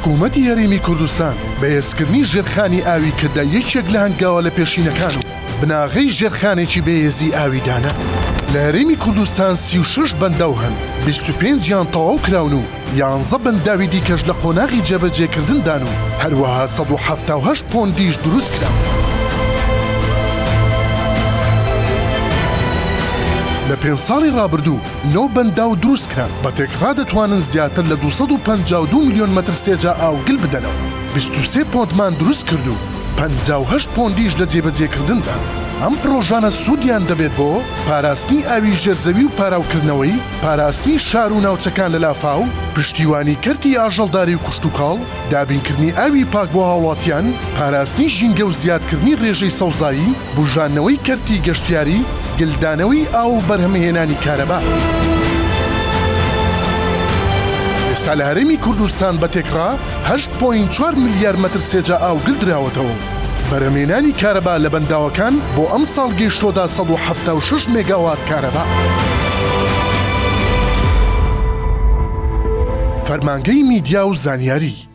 حکوومەتی هەرێمی کوردستان بەهێزکردنی ژێرخانی ئاوی کردە یەکێک لە هەنگاوە لەپێشینەکان و بناغەی ژێرخانێکی بەهێزی ئاوی دانا. لە هەرێمی کوردستان 36 بەنداو هەن، 25 یان تەواو کراون و یانزە بەنداوی دیکەش لە قۆناغی جێبەجێکردندان و هەروەها 178 پۆندیش دروست کراون. لە پێنج ساڵی ڕابردوو نۆ بەنداو دروست کران، بە تێکڕا دەتوانن زیاتر لە 252 ملیۆن مەتر سێجا ئاو گل بدەنەوە. 23 پۆندمان دروست کرد و 58 پۆندیش لە جێبەجێکردندان. ئەم پڕۆژانە سوودیان دەبێت بۆ پاراستنی ئاوی ژێر زەوی و پاراوکردنەوەی، پاراستنی شار و ناوچەکان لە لافاو، پشتیوانی کەرتی ئاژەڵداری و کشتوکاڵ، دابینکردنی ئاوی پاک بۆ هاوڵاتیان، پاراستنی ژینگە و زیادکردنی رێژەی سەوزایی، بوژاندنەوەی کەرتی گەشتیاری، گلدانەوەی ئاو و بەرهەمهێنانی کارەبا. ئێستا لە هەرێمی کوردستان بە تێکڕا 8.4 ملیار مەتر سێجا ئاو گلدراوەتەوە و بەرهەمهێنانی کارەبا لە بەنداوەکان بۆ ئەمساڵ گەیشتۆتە 176 مێگاوات کارەبا. فەرمانگەی میدیا و زانیاری.